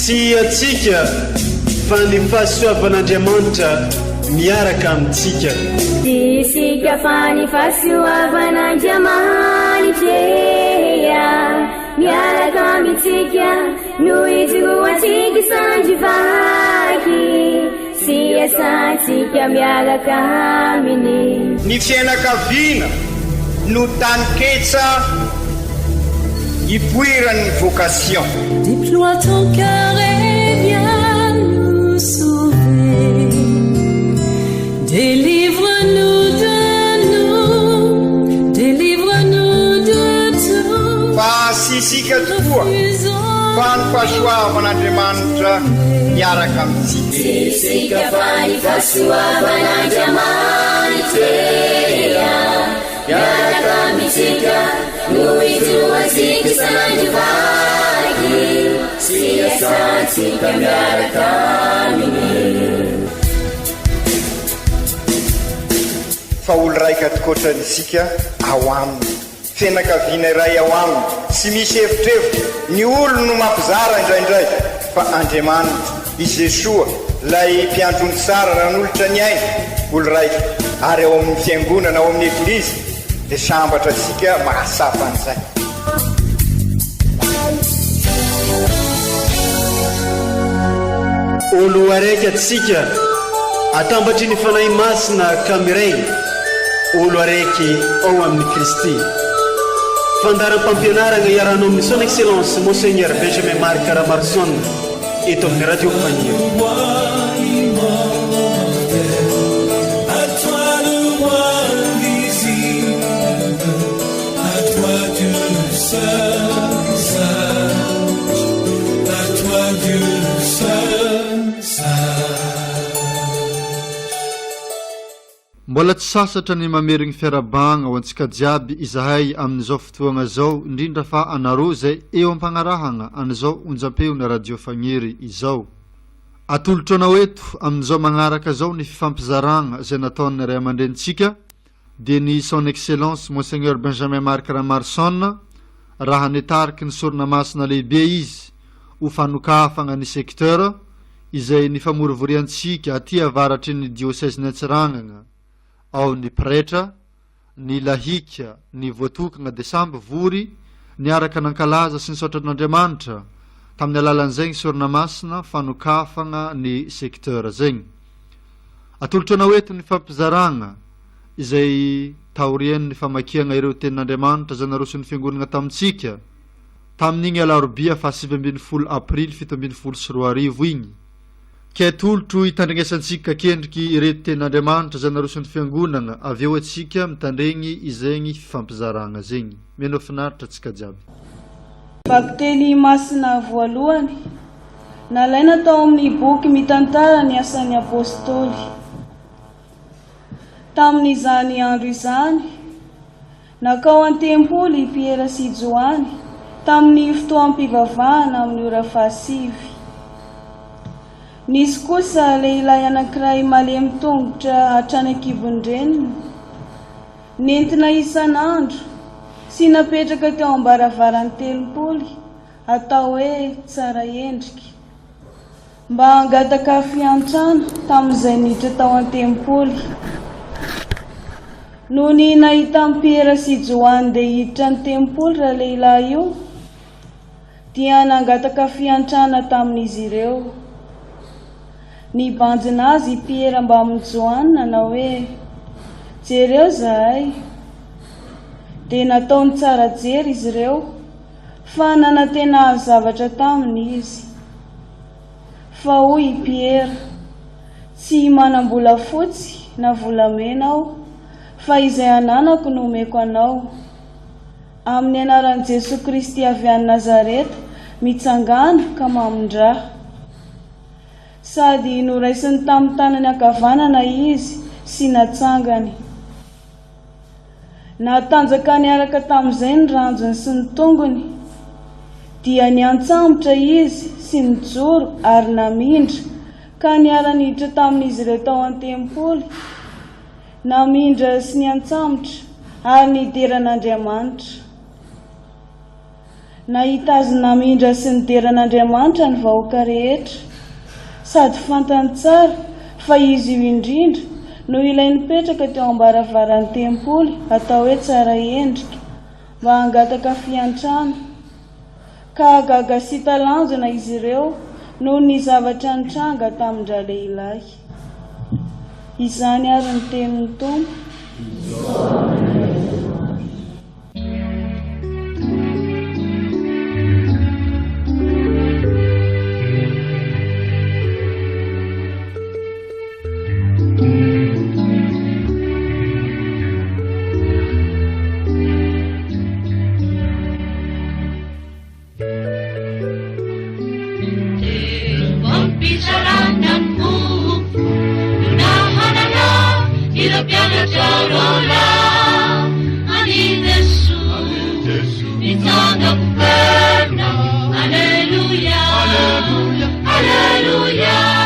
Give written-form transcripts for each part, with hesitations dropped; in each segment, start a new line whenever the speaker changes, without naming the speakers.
Tsy antsika fa ny fahasoavan'Andriamanitra miaraka amintsika.
Tsy isika fa ny fahasoavan'Andriamanitra miaraka amintsika no ijoroantsika sandry vaky sy iasantsika miaraka aminy.
Ny fiainakaviana no taninketsa ipoiran'ny vocation.
Déploie ton cœur et viens nous sauver. Délivre-nous de nous, délivre-nous de tout.
Fa tsy isika tokoa fa ny fahasoavan'Andriamanitra miaraka amintsika.
Tsy isika fa ny fahasoavan'Andriamanitra miaraka amintsika no ijoroantsika isan'andro vaky sy iasantsika miaraka aminy.
Fa olo raika tokoatrany isika ao aminy. Fianakaviana iray ao aminy, tsy misy evitrevitra, ny olony no mampizara indraindray, fa Andriamanitra, i Jesoa, ilay mpiandry ondry tsara nanolotra ny ainy, olo raika, ary ao amin'ny Fiangonana, ao amin'ny Eglizy, dia sambatra isika mahatsapa an'izay.
Olo araiky atsika atambatry ny Fanahy Masina ka miray olo araiky ao amin'i Kristy. Fandaharam-pampianaragna iarahanao amin'ny Son Excellence Monseigneur Benjamin Marc Ramaroson eto amin'ny Radio Faniry.
Mbola tsy sasatra ny mamerigny fiarahabagna ho antsika jiaby izahay amin'izao fotoagna zao, indrindra fa anareo zay eo am-pagnarahagna an'izao onjam-peon'ny Radio Fagniry izao. Atolotro anao eto amin'izao magnaraka zao ny fifampizaragna zay nataon'ny ray aman-drenintsika, dia ny Son Excellence Monseigneur Benjamin Marc Ramarson raha nitariky ny sorona masina lehibe izy ho fanokafagna ny secteur izay nifamorivoriantsika aty avaratry ny diosezin'i Antsiragnagna ao ny pretra, ny lahika, ny voatokagna dia samby vory niaraka nankalaza sy nisaotra an'Andriamanitra tamin'ny alalan'izegny sorona masina fanokafagna ny secteur zegny. Atolotra anao eto ny fampizaragna izay taorian'ny famakiagna ireo tenin'Andriamanitra izay naroson'ny Fiangonagna tamintsika tamin'igny alarobia faha 19 aprily 2017 igny. Ke atolotro hitandregnesantsika kendriky ireto tenin'Andriamanitra izay naroson'ny Fiangonagna avy eo atsika mitandregny izegny fifampizaragna zegny. Mino finaritra atsika jiaby.
Vakiteny masina voalohany, Nalaina tao amin'ny boky mitantara ny Asan'ny Apostoly. Tamin'izany andro izany, nankao an-tempoly i Piera sy Joany tamin'ny fotoam-pivavahana amin'ny ora fahasivy. Nisy kosa lehilahy anankiray malemy tongotra hatrany an-kibon-dreniny, nentina isan'andro sy napetraka teo am-baravaran'ny tempoly atao hoe tsara endrika, mba hangataka fiantrana tamin'izay niditra tao an-tempoly. Nony nahita an'i Piera sy Joany ndeha hiditra ny tempoly ralehilahy io, dia nangataka fiantrana tamin'izy ireo. Nibanjina azy i Piera mbamin'i Joany nanao hoe, Jereo izahay. Dia nataony tsara jery izy ireo. Fa nanantena hahazo zavatra taminy izy. Fa hoy i Piera, Tsy manam-bolafotsy na volamena aho, fa izay ananako no omeko anao. Amin'ny anaran'i Jesoa Kristy avy any Nazareta, mitsangàna ka mamindrà. Sady noraisiny tamin'ny tanany ankavanana izy sy natsangany. Natanjaka niaraka tamin'izay ny ranjony sy ny tongony. Dia niantsambotra izy sy nijoro ary namindra, ka niara-niditra tamin'izy ireo tao an-tempoly. Namindra sy niantsambotra ary nidera an'Andriamanitra. Nahita azy namindra sy nidera an'Andriamanitra ny vahoaka rehetra, sady fantany tsara fa izy io indrindra no ilay nipetraka teo am-baravaran'ny tempoly atao hoe Tsaraendrika, mba hangataka fiantrana. Ka gaga sy talanjona izy ireo noho ny zavatra nitranga tamin-dralehilahy. Izany àry ny tenin'ny Tompo.
Aleluia, Aleluia, Aleluia.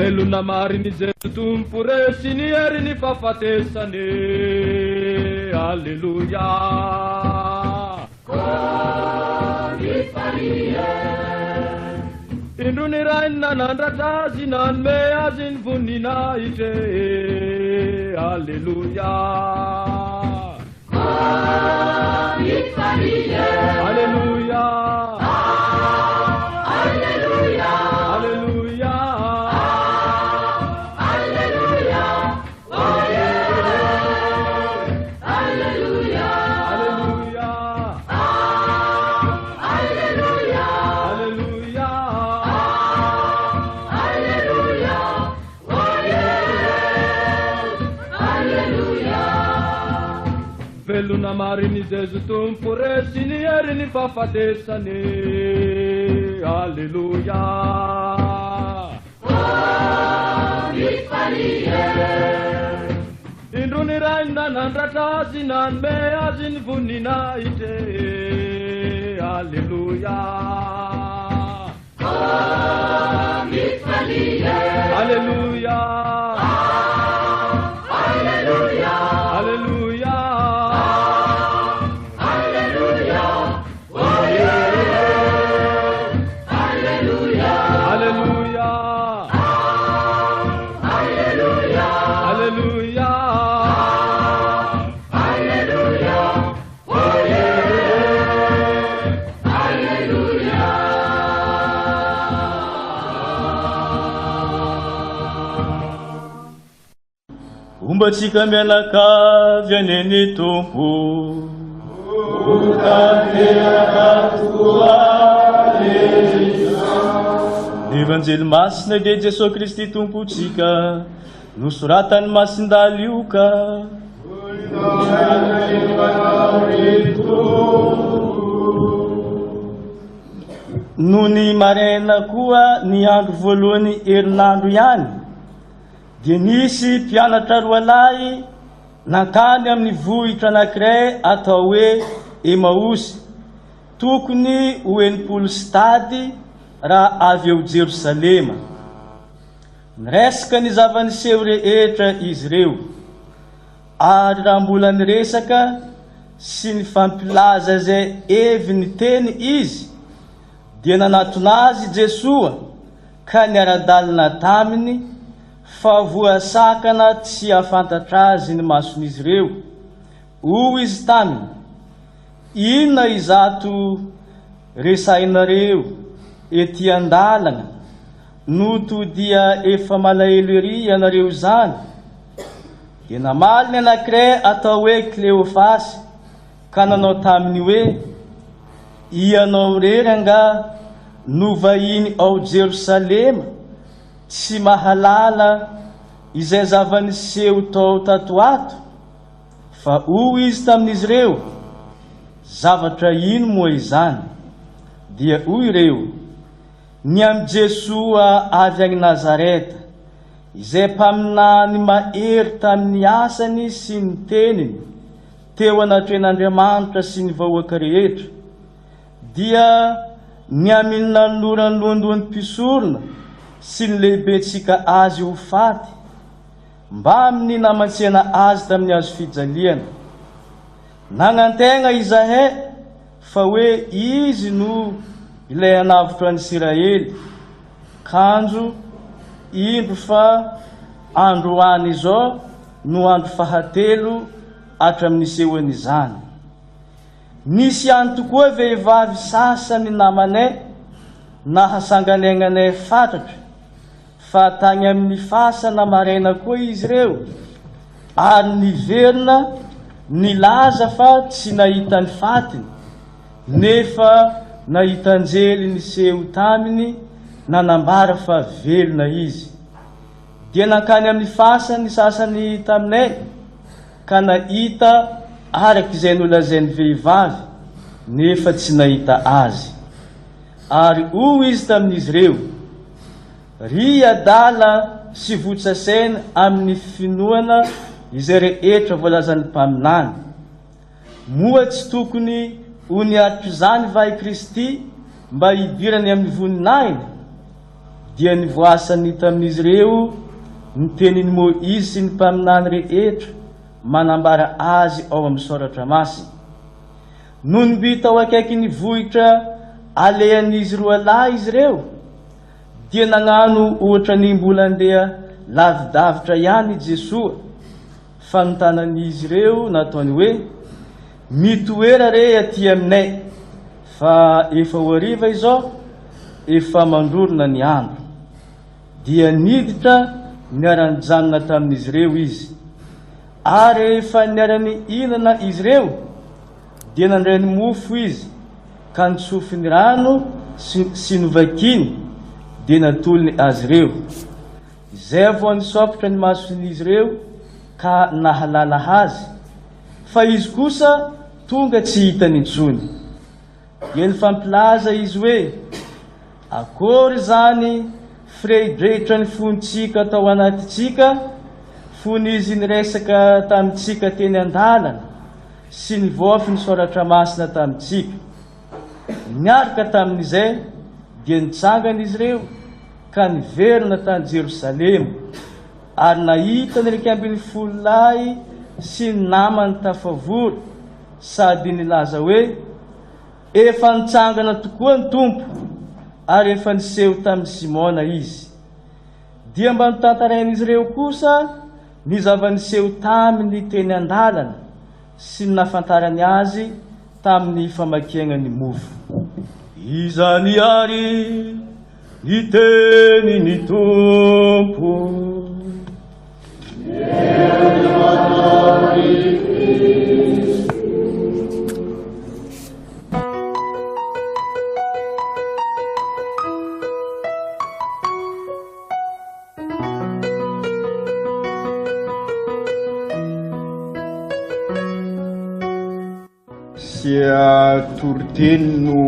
Velona marina izay Tompo resy ny hery ny fahafatesany. Aleloia. Indro ny Rainy nanandratra azy nanome azy ny voninahitra. Aleloia. Aleloia. Aleloia. Aleloia. Aleloia. Velona marina i Jesu Tompo resy ny hery ny fahafatesany. Aleloia. Indro ny Rainy nanandratra azy nanome azy ny voninahitra. Aleloia. Aleloia. Aleloia. Aleloia. Aleloia.
Homba antsika mianakavy anie ny Tompo. Ny Evanjely masina dia Jesoa Kristy Tompontsika, nosoratan'ny Masindahy Lioka. Nony maraina koa ny andro voalohany herinandro ihany, dia nisy mpianatra roalahy nankany amin'ny vohitra anankiray atao hoe Emaosy, tokony ho 60 stady raha avy eo Jerosalema. Niresaka ny zava-niseho rehetra izy ireo, ary raha mbola niresaka sy nifampilaza izay heviny teny izy, dia nanatona azy Jesoa ka niara-dalana taminy, fa voasakana tsy hahafantatra azy ny mason'izy ireo. Hoy izy taminy, Inona izato resahinareo ety an-dalana no toa dia efa malahelo ery ianareo izany? Dia namaly ny anankiray atao hoe Kleofasy ka nanao taminy hoe, Ianao irery angaha no vahiny ao Jerosalema tsy mahalala izay zava-niseho tao tato ato? Fa hoy izy tamin'izy ireo, Zavatra ino moa izany? Dia hoy ireo, Ny amin'i Jesoa avy any Nazareta, izay mpaminany mahery tamin'ny asany sy ny teniny teo anatrehan'Andriamanitra sy ny vahoaka rehetra, dia ny amin'ny nanoloran'ny lohandohan'ny mpisorona sy ny lehibentsika azy ho faty, mbamin'ny namantsihana azy tamin'ny hazo fijaliana. Nanantegna izahay fa hoe izy no ilay hanavotra an'i Isiraely, kanjo indro fa androany izao no andro fahatelo hatramin'ny nisehoan'izany. Nisy ihany tokoa vehivavy sasany namanay nahasanganenganay fatratra fa tany amin'ny fasana maraina koa izy ireo ary niverina nilaza fa tsy nahita ny fatiny nefa nahita anjely niseho taminy nanambara fa velona izy. Dia nankany amin'ny fasany ny sasany taminay ka nahita araka izay nolazain'ny vehivavy nefa tsy nahita azy. Ary hoy izy tamin'izy ireo, Ry adala sy votsa saina amin'ny finoana izay rehetra voalazan'ny mpaminany! Moa tsy tokony ho niaritra izany va i Kristy mba hidirany amin'ny voninahiny? Dia nivoasany tamin'izy ireo ny tenin'i Môizy sy ny mpaminany rehetra manambara azy ao amin'ny Soratra Masina. Nony mby tao akaikin'ny vohitra alehan'izy roalahy izy ireo, dia nagnano ohatra ny mbola andeha lavidavitra ihany i Jesoa, fa ny tanan'izy ireo nataony hoe, Mitoera re aty aminay, fa efa ho hariva izao, efa mandrorona ny andro. Dia niditra niara-nijanona tamin'izy ireo izy. Ary rehefa niara-nihinana izy ireo, dia nandray ny mofo izy, ka nitsofiny rano sy novakiny, dia natolony azy ireo. Izay vao nisaopotra ny mason'izy ireo ka nahalala azy, fa izy kosa tonga tsy hitany intsony. Dia nifampilaza izy hoe, Akory izany firehidrehitra ny fontsika tao anatintsika fony izy niresaka tamintsika teny an-dalana sy nivoafy ny Soratra Masina tamintsika. Niaraka tamin'izay dia nitsangana izy ireo ka niverina tany Jerosalema, ary nahita ny 11 lahy sy ny namany tafavory sady nilaza hoe, Efa nitsangana tokoa ny Tompo, ary efa niseho tamin'i Simona Izy. Dia mba notantarain'izy ireo kosa ny zava-niseho taminy teny an-dalana sy ny nahafantarany azy tamin'ny famakiana ny mofo. Izany àry ny tenin'ny Tompo.
Sia toriteny no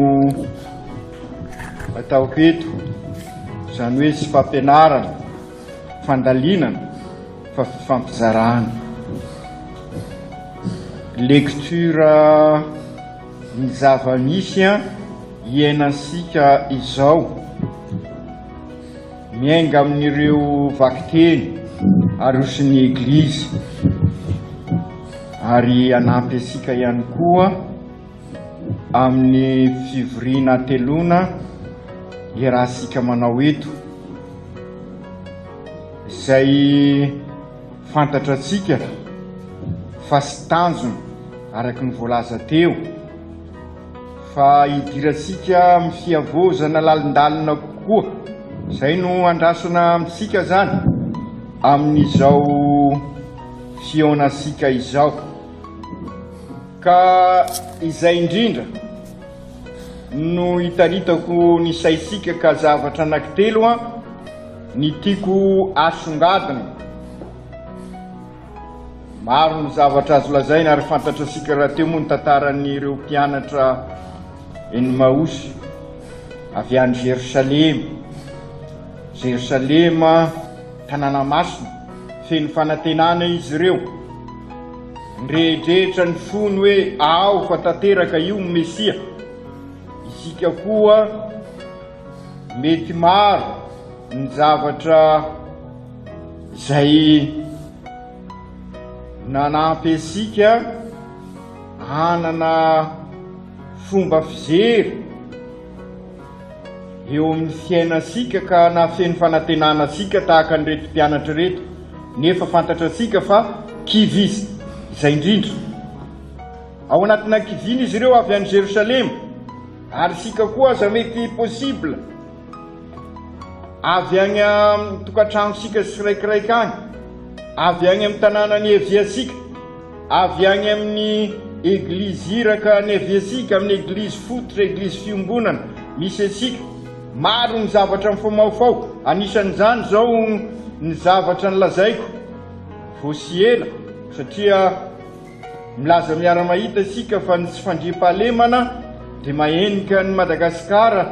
ataoko eto, izany hoe tsy fampianarana, fandalinana fa fifampizarana. Lecture ny zava-misy iainantsika izao. Miainga amin'ireo vakiteny aroson'ny Eglizy ary hanampy antsika ihany koa amin'ny fivoriana hateloana iarahantsika manao eto, izay fantatra antsika fa sy tanjona araka ny voalaza teo. Fa hidirantsika amin'ny fihavaozana lalindalina kokoa. Izay no andrasana amintsika izany amin'izao fihaonantsika izao. Ka izay indrindra no itaritako ny saintsika ka zavatra anankitelo ny tiako asongadina. Maro ny zavatra azo lazaina ary fantatrasika rahateo moa ny tantaran'ireo mpianatra Emmaosy avy any Jerosalema. Jerosalema, tanàna masina, feno fanantenana izy ireo. Nirehidrehitra ny fony hoe ao fa tanteraka io ny Mesia. Isika koa mety maro ny zavatra izay nanampy antsika hanana fomba fijery eo amin'ny fiainantsika ka nahafeno fanantenana antsika tahaka an'ireto mpianatra ireto, nefa fantatra antsika fa kivy izy. Izay indrindra. Ao anatin'ny hakiviana izy ireo avy any Jerosalema. Ary isika koa aza mety possible avy any amin'ny tokantranosika tsiraikiraika any, avy any amin'ny tanàna niaviantsika, avy any amin'ny eglizy iraka niaviantsika, amin'ny eglizy fototra, eglizy fiombonana misy antsika. Maro ny zavatra mifamahofaho, anisan'izany izao ny zavatra nolazaiko vao sy ela satria Milaza miara-mahita isika fa ny tsy fandriampahalemana dia mahenika an'i Madagasikara.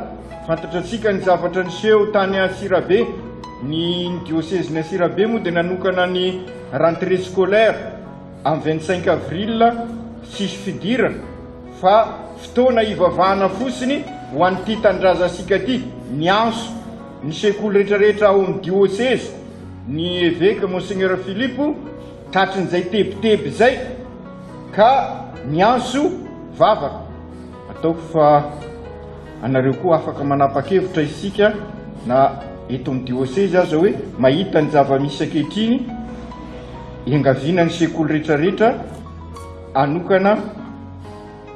Fantatratsika ny zavatra niseho tany Antsirabe. Ny diosezin'i Antsirabe moa dia nanokana ny rentrée scolaire amin'ny 25 avril tsisy fidirana fa fotoana hivavahana fotsiny ho an'ity tanindrazantsika ity. Niantso ny sekoly rehetrarehetra ao amin'ny diosezy ny eveka Monseigneur Philippe. Tratrin'izay tebiteby izay ka miantso vavaka. Ataoko fa anareo koa afaka manapa-kevitra isika na eto amin'ny diosezy aza hoe mahita ny zava-misy ankehitriny, iangaviana ny sekoly rehetrarehetra hanokana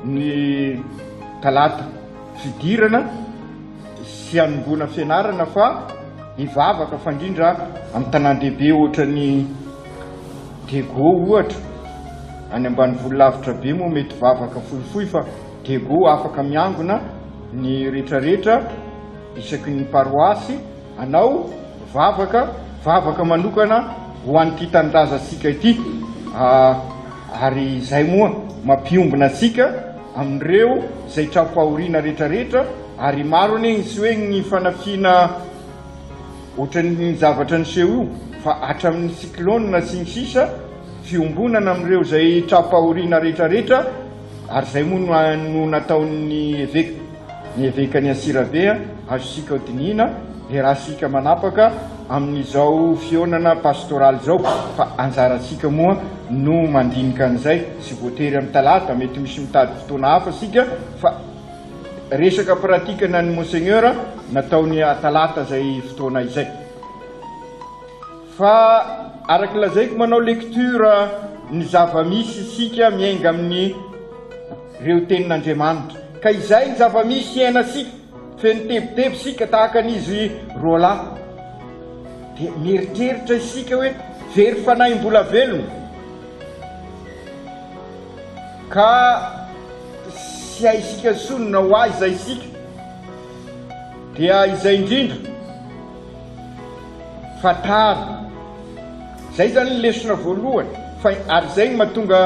ny talata fidirana sy hanomboana fianarana fa hivavaka fa indrindra amin'ny tanàn-dehibe ohatran'ny Diego ohatra, any ambanivolo lavitra be moa mety vavaka fohifohy fa Diego afaka miangona ny retraretra isaky ny paroasy hanao vavaka, vavaka manokana ho an'ity tanindrazantsika ity ary izay moa mampiombona antsika amin'ireo izay tra-pahoriana retraretra ary maro anie ny tsy hoe ny fanafiana Ohatran'ny zavatra niseho io fa hatramin'ny cyclone sy ny sisa fiombonana amin'ireo izay tra-pahoriana rehetra rehetra ary izay moa no nataon'ny eveka, ny evekan'i Antsirabe azontsika dinihina iarahantsika manapaka amin'izao fihaonana pastoraly izao fa anjarantsika moa no mandinika an'izay, tsy voatery amin'ny talata, mety misy mitady fotoana hafa isika fa. Resaka pratique ny an'i Monseigneur nataony talata zay fotoana izay. Fa araka lazaiko manao lecture ny zava-misy isika miainga amin'ny reo tenin'Andriamanitra. Ka izay ny zava-misy iainantsika, feno tebiteby isika tahaka an'izy roalahy. Dia mieritreritra isika hoe very fanahy mbola velona. Ka Tsy haisika intsony na ho aiza isika, dia izay indrindra fa tara. Izay izany ny lesona voalohany, fa ary izay no mahatonga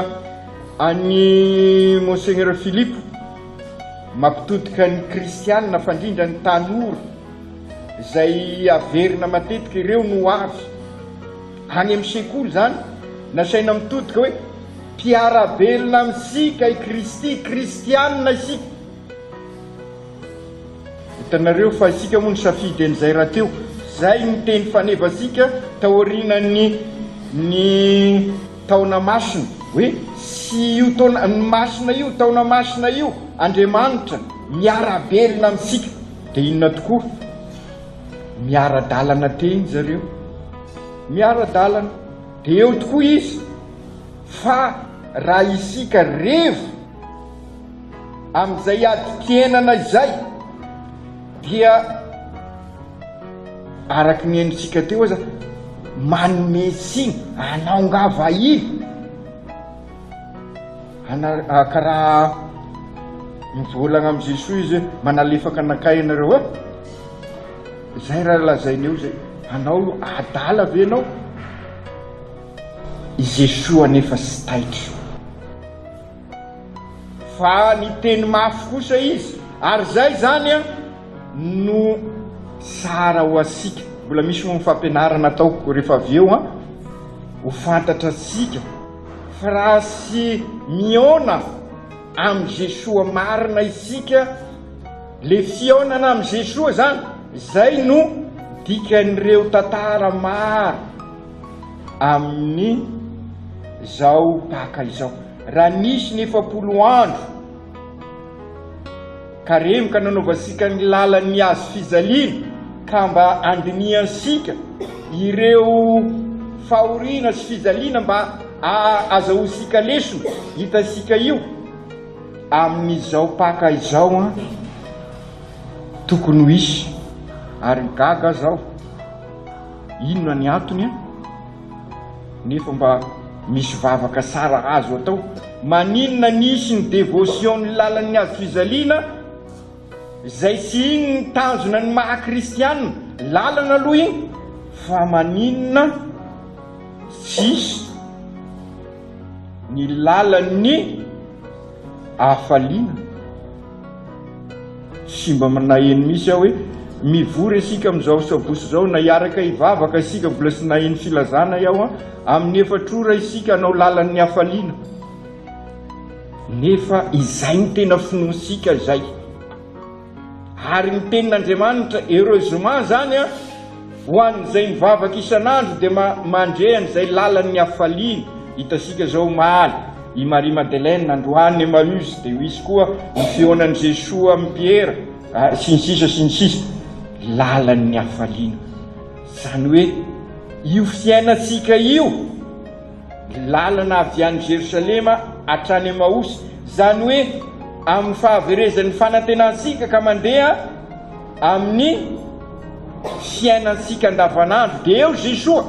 an'i Monseigneur Philippe mampitodika ny kristianina fa indrindra ny tanora izay averina matetika ireo no avy any amin'ny sekoly izany nasaina mitodika hoe Mpiara-belona amintsika i Kristy, kristianina isika. Hitanareo fa isika moa nisafidy an'izay rahateo. Izay ny teny fanevantsika taorianan'ny ny taona masina hoe sy io taona ny masina io, taona masina io, Andriamanitra miara-belona amintsika. Dia inona tokoa? Miara-dalana teny zareo. Miara-dalana. Dia eo tokoa izy. Fa raha isika revo amin'izay adim-piainana izay dia araka ny henontsika teo aza manome tsiny anao nga vahiny ana karaha mivolagna amin'i Jesoa izy hoe manalefaka anakay ianareo e zay raha lazainy eo zay anao adala ve ianao I Jesoa anefa tsy taitra, fa niteny mafy kosa izy, ary izay izany no tsara ho antsika. Mbola misy moa ny fampianarana ataoko rehefa avy eo an, ho fantatratsika fa raha tsy mihaona amin'i Jesoa marina isika, le fihaonana amin'i Jesoa izany, izay no dikan'ireo tantara maro. Amin'ny izao Paka izao. Raha nisy ny 40 andro karemy ka nanaovantsika ny lalan'ny hazo fijaliana ka mba handinihantsika ireo fahoriana sy fijaliana mba azahoantsika lesona, hitantsika io. Amin'izao Paka izao an, tokony ho hisy, ary gaga aho zao, inona ny antony an, nefa mba misy vavaka tsara azo atao, maninona nisy ny devotion ny lalan'ny hazo fijaliana, izay tsy iny ny tanjona ny maha kristianina, lalana aloha iny, fa maninona tsisy ny lalan'ny hafaliana. Tsy mba naheno mihitsy aho hoe mivory isika amin'izao sabotsy izao na hiaraka hivavaka isika, mbola tsy naheno filazana aho an, amin'ny efatr'ora isika hanao lalan'ny hafaliana. Nefa izay no tena finoantsika izay. Ary ny tenin'Andriamanitra, heureusement zany an, ho an'izay mivavaka isan'andro dia mandre an'izay lalan'ny hafaliana. Hitantsika zao omaly, i Marie Madeleine, androany Emmaüs, dia ho hisy koa ny fihaonan'i Jesoa amin'i Piera, sy ny sisa sy ny sisa. Lalan'ny hafaliana. Izany hoe io fiainantsika io, Lalana avy any Jerosalema hatrany Emaosy, izany hoe amin'ny fahaverezan'ny fanantenantsika ka mandeha amin'ny fiainantsika andavanandro. Dia eo Jesoa.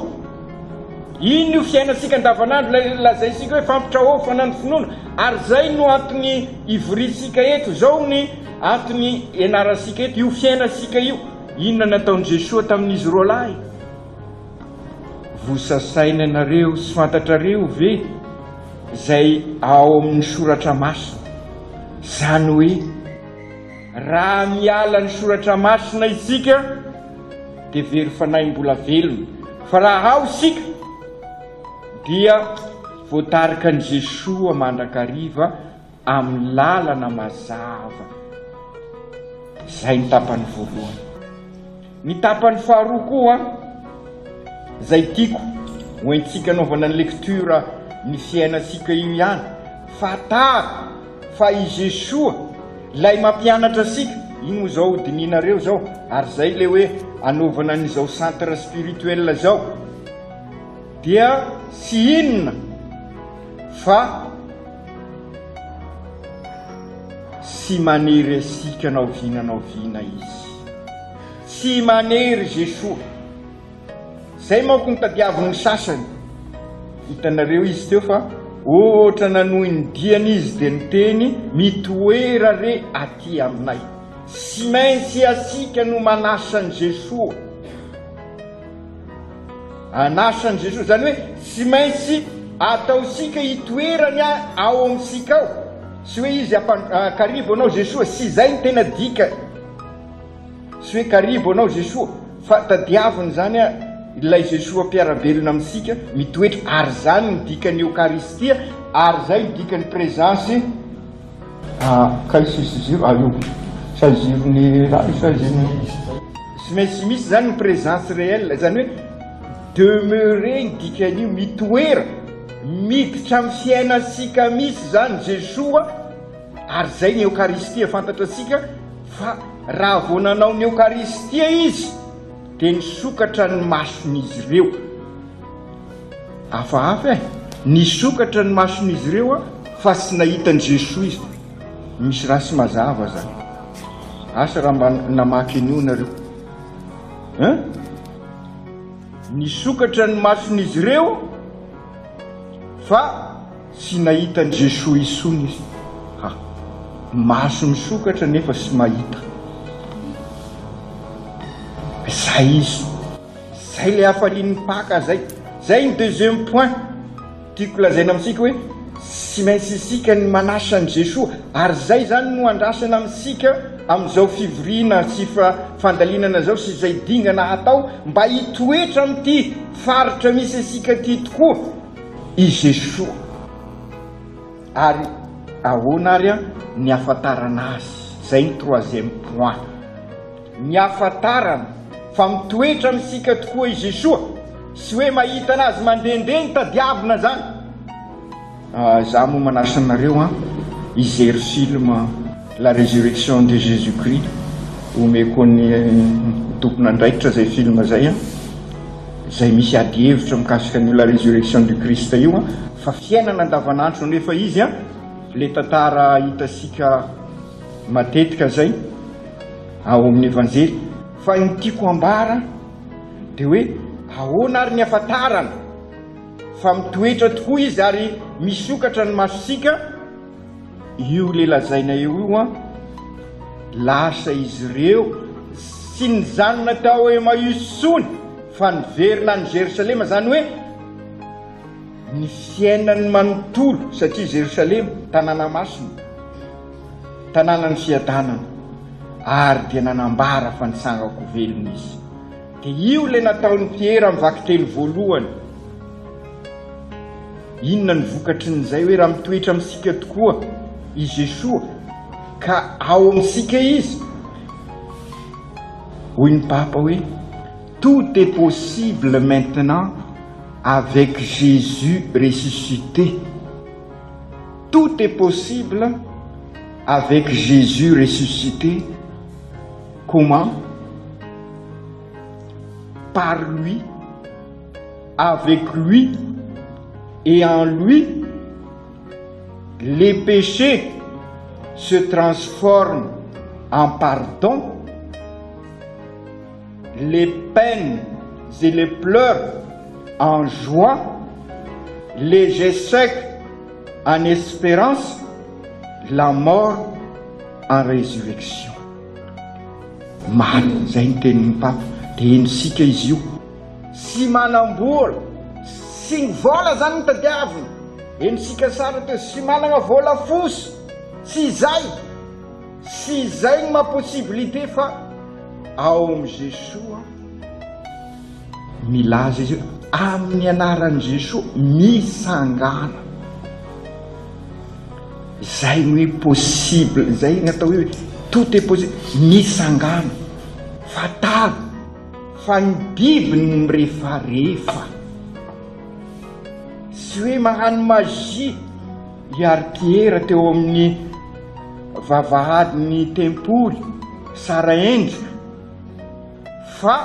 Iny io fiainantsika andavanandro ilay lazaintsika hoe fampitraofana ny finoana. Ary izay no antony ivoriantsika eto, izao ny antony ianarantsika eto, io fiainantsika io. Inona nataon'i Jesoa tamin'izy roalahy? Vosasaina ianareo sy fantatrareo ve izay ao amin'ny soratra masina? Izany hoe raha miala ny soratra masina isika dia very fanahy mbola velona, fa raha ao isika dia voatarika an'i Jesoa mandrakariva amin'ny lalana mazava. Izay ny tapany voalohany. Ny tapany faharoa koa izay tiako ho entintsika anaovana ny lecture ny fiainantsika io ihany, fantaro fa i Jesoa ilay mampianatra antsika, iny moa izao hodinihinareo izao, ary izay ilay hoe anaovana an'izao centre spirituel izao, dia tsy inona fa tsy manery antsika na oviana na oviana Izy. Tsy manery Jesoa. Zay manko no tadiavin'ny sasany. Hitanareo izy teo fa ohatra nanohy ny diany izy dia niteny mitoera re aty aminay. Tsy maintsy asika no manasa an'i Jesoa. Anasa an'i Jesoa. Izany hoe tsy maintsy ataosika hitoerany ao amintsika ao. Tsy hoe izy karivo anao Jesoa. Tsy izay no tena dikany. Tsy hoe karibo anao Jesoa fa tadiavina izany ilay Jesoa mpiara-belona amintsika mitoetra ary izany ny dikan'ny Eokaristia ary izay ny dikan'ny présence kay tsisy jiro ah io sa jiron'ny raha io sa jiron'ny tsy maintsy misy izany ny présence réelle izany hoe demeurer ny dikan'io mitoera miditra amin'ny fiainantsika misy izany Jesoa Ary izay ny Eokaristia, fantatratsika fa raha vao nanao ny Eokaristia Izy dia nisokatra ny mason'izy ireo. Hafahafa e! Nisokatra ny mason'izy ireo fa tsy nahita an'i Jesoa izy. Misy raha tsy mazava zany. Asa raha mba namaky an'io nareo. Hein? Nisokatra ny mason'izy ireo fa Tsy nahita an'i Jesoa intsony izy. Ha! Maso misokatra nefa tsy mahita. Izay izy. Izay ilay hafalian'ny Paka izay. Izay ny deuxième point tiako lazaina amintsika hoe tsy maintsy isika ny manasa an'i Jesoa ary izay izany no andrasana amintsika amin'izao fivoriana sy fandalinana izao sy izay dingana hatao mba hitoetra amin'ity faritra misy antsika ity tokoa i Jesoa. Ary ahoana ary ny hafantarana azy? Izay ny troisième point. Ny hafantarana fa mitoetra amintsika tokoa i Jesoa, sy hoe mahita anazy mandehandeha ny tadiavina izany. Izaho moa manasa anareo an, hijery film La Résurrection de Jésus Christ, omeko an'ny tompon'andraikitra izay film izay an. Izay misy ady hevitra mikasika an'io la résurrection du Christ io an, fa fiainana andavanandro nefa izy an. Le tantara hitantsika matetika zay ao amin'ny Evanjely. Fa ny tiako ambara dia hoe ahoana ary ny afantarana fa mitoetra tokoa izy ary misokatra ny masontsika, io le lazaina eo io an, lasa izy ireo tsy nijanona tao Emmaüs intsony fa niverina any Jerosalema, zany hoe ny fiainany manontolo, satria Jerosalema tanàna masina, tanànan'ny fiadanana, ary dia nanambara fa nitsangako velona izy. Dia io ilay nataon'i Piera amin'ny vakiteny voalohany. Inona ny vokatrin'izay hoe raha mitoetra amintsika tokoa i Jesoa ka ao amintsika izy? Hoy ny Papa hoe tout est possible maintenant avec Jésus ressuscité. Tout est possible avec Jésus ressuscité. Comment? Par lui, avec lui et en lui, les péchés se transforment en pardon, les peines et les pleurs en joie, les échecs en espérance, la mort en résurrection. Marina izay ny tenin'ny Papa, dia henontsika izy io. Tsy manam-bola, tsy ny vola zany no tadiavina, henontsika tsara teo, tsy manana vola fotsy, tsy izay, tsy izay ny maha possibilité fa ao amin'i Jesoa milaza izy hoe amin'ny anaran'i Jesoa misangana. Izay ny hoe possible, izay ny atao hoe tout est possible, misangana, fantaro fa ny biby no mirefarefa, tsy hoe magnano magie i Arpiera teo amin'ny vavahadin'ny tempoly Saraendrika fa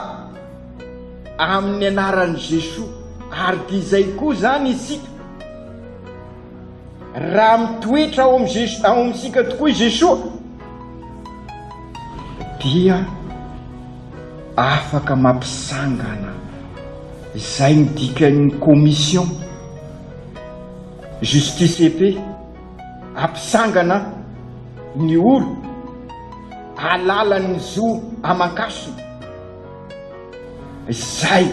amin'ny anaran'i Jesoa, ary dia izay koa izany isika. Raha mitoetra ao amin'i Jeso, ao amintsika tokoa i Jesoa, dia afaka mampisangana. Izay ny dikan'ny commission justice et paix, hampisangana ny olo alalan'ny zo aman-kasina. Izay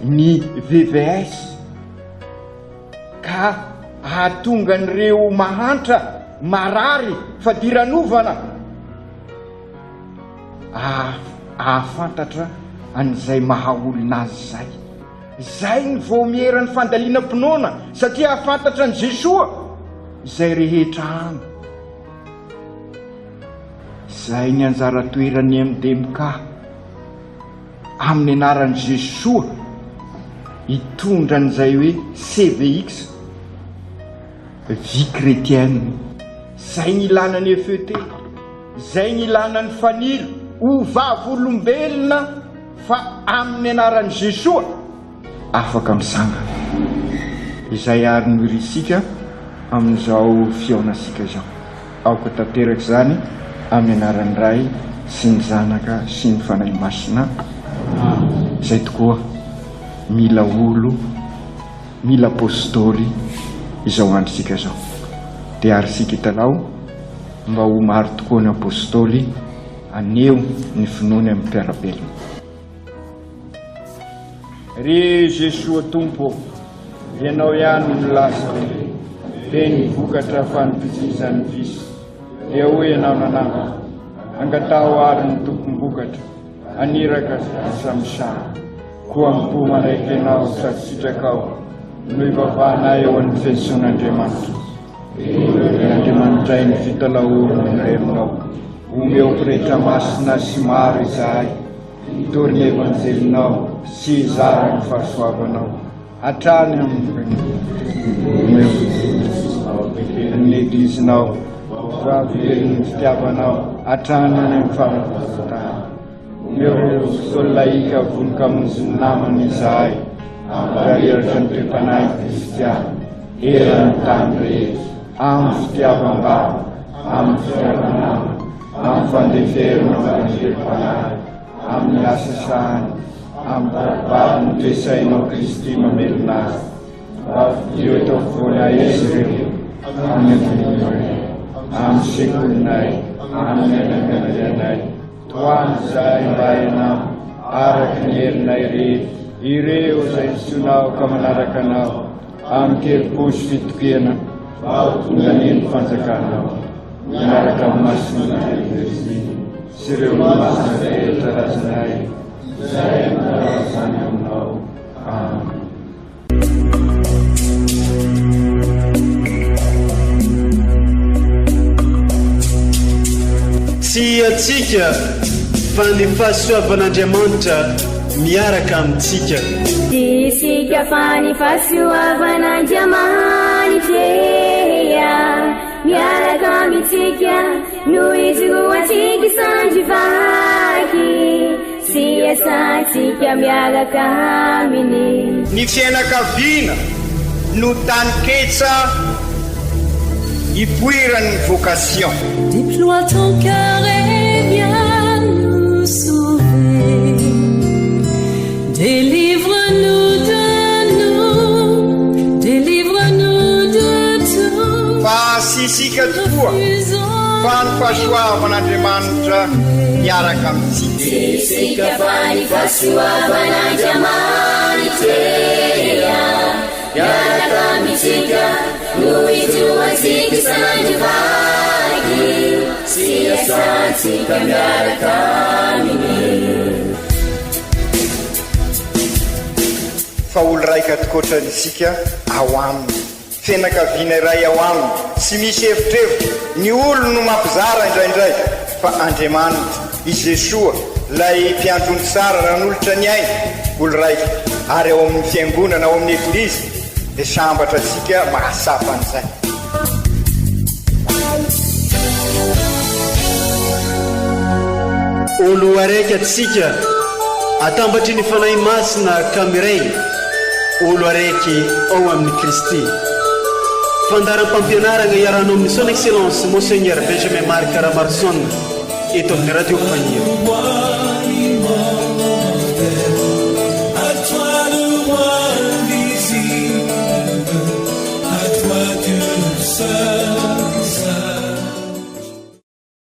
ny VVS. Ka hahatonga an'ireo mahantra, marary, fadiranovana hahafantatra an'izay maha olona azy izay. Izay ny vaomieran'ny fandalinam-pinoana satria hahafantatra an'i Jesoa izay rehetra any. Izay ny anjara toeran'ny MDMK. Amin'ny anaran'i Jesoa hitondra an'izay hoe CVX, vie chrétienne. Zay ny ilana ny FET, zay ny ilana ny fanilo, ho vavolombelona fa amin'ny anaran'i Jesoa afaka misangana. Izay àry no irintsika amin'izao fihaonantsika izao. Aoka tanteraka izany amin'ny anaran'ny Ray sy ny Zanaka sy ny Fanahy Masina. Izay tokoa, mila olo, mila Apostoly izao androntsika izao. Dia ary isika hitalaho mba ho maro tokoa ny Apostoly haneho ny finoany amin'ny mpiara-belona. Ry Jesoa Tompo ô, Ianao ihany no nilaza hoe, Be ny vokatra fa ny mpijinja no vitsy. Dia hoy Ianao nanampy, Angataho àry ny tompom-bokatra haniraka asa misahana. Koa am-po manaiky Ianao sady sitrakao no ivavahanay eo an'ny fiantsoan'Andriamanitra. Ry Andriamanitray ny fitalahoana no renao. Omeo pretra masina sy maro izahay. Hitory ny Evanjelinao sy hizara ny fahasoavanao hatrany amin'ny Omeo ny Eglizinao vavolombelon'ny fitiavanao hatrany any amin'ny faran'ny tany. Omeo ireo Apôstôly lahika vonon-kamonjy ny namany izahay, hampirahiratra ny toe-panahy kristiana eran'ny tany rehetra. Amin'ny fitiavam-bava, amin'ny fitiava-nama, amin'ny fandeferana fanendrem-panahy, amin'ny asa sahany, amin'ny baribary ny toe-tsainao Kristy mamelona azy. Mba fidio eto afovoanay izy ireo, amin'ny ankohonanay, amin'ny sekolinay, amin'ny fianakavianay. Tohano izahay mba ianao, araka ny herinay rehetra, ireo izay nitsoinao ka manaraka anao, amin-kerim-po sy fitokiana, mba ho tonga anie ny fanjakanao, miaraka amin'ny Masin'i Kristy sy ireo olomasina rehetra razanay, izay mitaraina izany aminao. Amen.
Tsy antsika fa ny fahasoavan'Andriamanitra miaraka amintsika.
Tsy isika fa ny fahasoavan'Andriamanitra miaraka amintsika no ijoroantsika sandry vaky sy iasantsika miaraka aminy.
Ny fiainakaviana no taninketsa ipoiran'ny vocation.
Déploie ton cœur et viens nous sauver. Délivre-nous de nous, délivre-nous de tout.
Fa tsy isika tokoa fa ny fahasoavan'Andriamanitra miaraka amintsika.
Tsy isika fa ny fahasoavan'Andriamanitra miaraka amintsika no ijoroantsika isan'andro vaky sy iasantsika miaraka aminy.
Fa olo raika tokoatra isika ao aminy. Fianakaviana iray ao aminy, tsy misy evitrevitra, ny olony no mampizara indraindray, fa Andriamanitra, i Jesoa, ilay mpiandry ondry tsara nanolotra ny ainy, olo raika, ary ao amin'ny fiangonana, ao amin'ny Eglizy, dia sambatra antsika mahatsapa an'izay.
Olo araiky atsika atambatry ny Fanahy Masina ka miray olo araiky ao amin'i Kristy. Fandaharam-pampianaragna iarahanao amin'ny Son Excellence Monseigneur Benjamin Marc Ramaroson eto amin'ny Radio Faniry.